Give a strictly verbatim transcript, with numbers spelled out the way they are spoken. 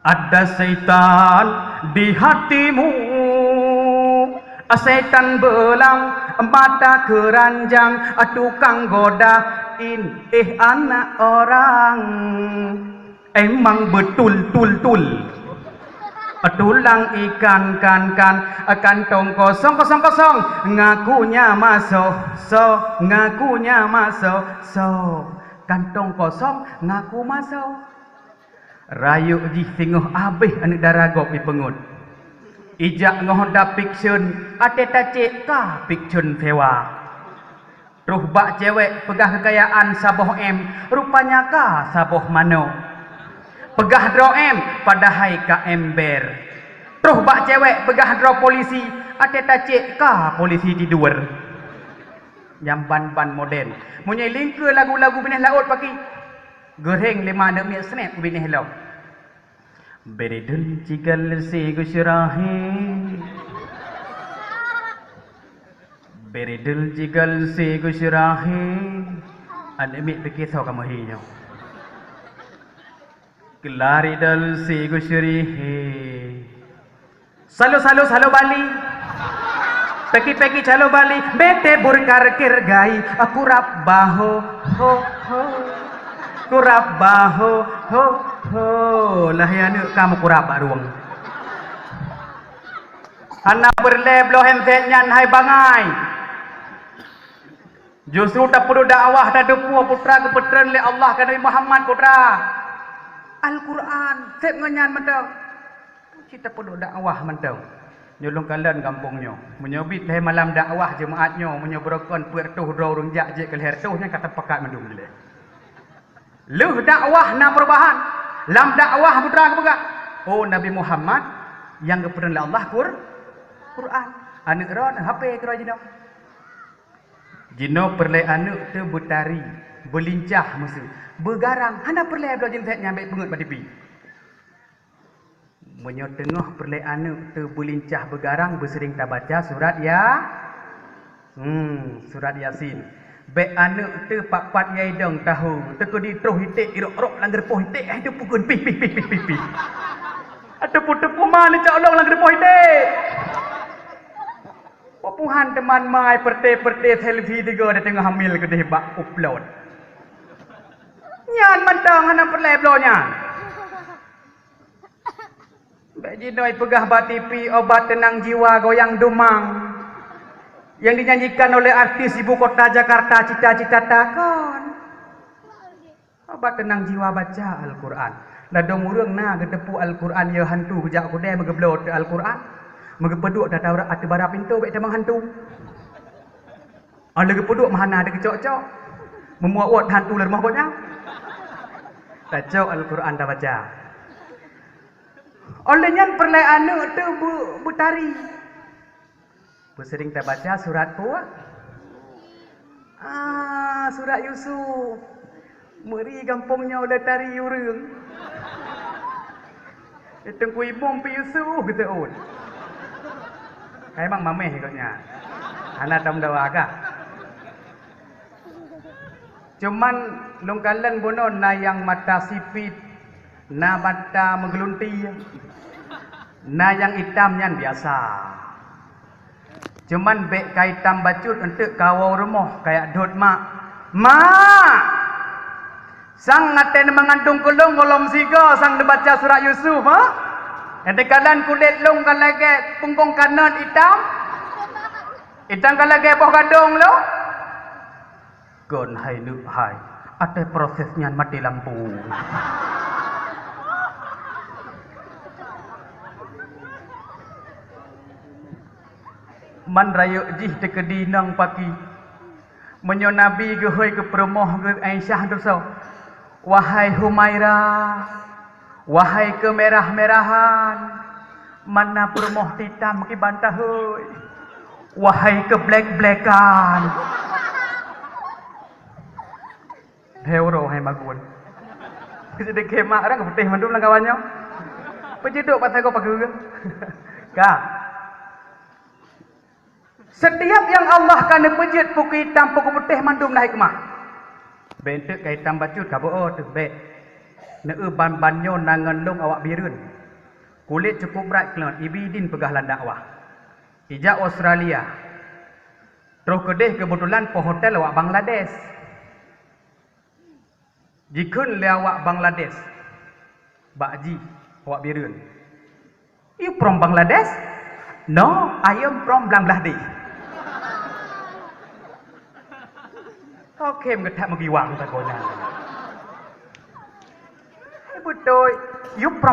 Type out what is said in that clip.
Ada setan di hatimu, setan belang, mata keranjang, tukang goda, in, eh, anak orang. Emang betul, tul, tul. Tulang ikan, kan, kan, kantong kosong, kosong, kosong, ngakunya masuk, so, ngakunya masuk, so. Kantong kosong, ngaku masuk. Rayeuk jih singoh abéh aneuk dara gob ipeungeut. Ijak ngon Honda Vixion, até tacék ka Vixion sewa. Troh bak cewek peugah keukayaan saboh M, rupanya ka saboh manok. Peugah droe M, padahai ka ember. Troh bak cewek peugah droe polisi, até tacék ka polisi tidur. Nyang ban-ban moden. Meunyoe lingkeue lagu-lagu binéh laôt paki, geuréng lé ma aneuk miet snap u binéh lom. Beridul cigal si gusurahe. Beridul cigal si gusurahe. Aneuk miet teukisoe kamoe hi nyoe. Kelaridal si gusurihe. Salo, salo, salo Bali. Peki, peki, calo Bali. Bete burkar kirgai. Kurab baho, ho, ho. Kurab baho, ho, ho. Lahé aneuk kamoe kurab bak rueng. Hana peureulée bloe handset nyan hai bangai. Justru tapeuduek dakwah tateupue putra geupeutreun lé Allah keu Nabi Muhammad putra. Al-Quran, seb ngon nyan mantong. Cit tapeuduek dakwah mantong. Nyoe lôn kalon gampông nyoe. Meunyoe bit lhée malam dakwah jeumaat nyoe, meunyoe beurokon peuet reutôh droe ureuëng jak jeuet keu lhée reutôh nyan ka teupakat mandum dilée. Lheueh dakwah na peurubahan. Lam dakwah putra geupeugah, "Oh Nabi Muhammad nyang geupeutreun lé Allah Qur-, Quran. Aneuk droe H P keudroe jinoe." Jinoe peureulée aneuk teuh beutari, beulincah meuseu, beugarang, hana peureulée bloe jeunsét nyang bék peungeut bak tipi. Meunyoe teungoh peureulée aneuk teuh beulincah beugarang, beuseuring tabaca surat Ya-, hmm, surat Yasin. Bék aneuk teuh pat-pat nyang idong tahu, teukeudi troh iték, irok-rok lam geureupoh iték, hai teuh pukon pih, pih, pih, pih, pih, pih. Ateuh puteup puma neucok long lam geureupoh iték. Peue puhan teuma mai peureute-peureute selfie tiga di teungoh hamil keudeh bak upload. Nyan mantong hana peureulée bloe nyan. Bék jinoe peugah bak tipi obat teunang jiwa goyang dumang. Nyang dinyanyikan oleh artis ibu kota Jakarta, Cita Citata kon. Obat teunang jiwa baca Al-Quran. Ladôm ureuëng na geuteupeue Al-Quran ya hantu geujak kudée meugeubloe teuh Al-Quran. Meugeupeuduek tata ateueh bara pintoe bék tamong hantu. Óh lheueh geupeuduek meuhana teuh geucok-cok. Meumuak-uak hantu lam rumoh gobnyan. Tacok Al-Quran tabaca. Óh lheueh nyan peureulée aneuk teuh beu-, beutari. Beuseuring tabaca surat peue? Ah, surat Yusuf. Meuri gampông nyoe le tari ureuëng. Teungku Imum pi Yusuf geuteuôt. Hai mang mameh gobnyan. Hana tam dawa kah? Cuman lôn kalon bunoe na nyang mata sipit, na mata meugeulunti, na nyang itam nyan biasa. Cuman bék ka itam bacut eunteuk kawoe rumoh kajak dot mak, "Mak! Sang até neumangandong keu lôn gohlom sigoe sang neubaca surat Yusuf, ha? Nyang teukalan kulét lôn ka lagée punggong kanot itam, itam ka lagée boh gadong lôn." Kon hai neuk hai, até proses nyan maté lampu. Man rayeuk jih teukeudi nang paki. Meunyoe Nabi geuhôi keu peurumoh geuh Aisyah dusoe, "Wahai Humaira, wahai keumirah-mirahan, mana peurumoh titam kiban tahôi, wahai keublek-blekan." Hei uroe hai magun. Sidikhe mak orang putih mandum lam kawan nyoe. Peujeudok pasai go pageue. Ka. Setiap nyang Allah ka neupeujeuet pukon itam pukon putéh mandum na hikmah. Bék eunteuk ka itam bacut ka beuo teuh bék. Neu ban-ban nyoe na ngon lôn awak Bireuen. Kulét cukup brat keunoe, ibi idin peugah lam dakwah. Ijak Australia. Troh keudeh keubeutulan peuhotel awak Bangladesh. Jikheun lé awak Bangladesh bak jih, awak Bireuen, "You from Bangladesh?" "No, I am from Bangladesh." Oke, meugeutak meugiwang sagoe nyan. Beutôi, "You from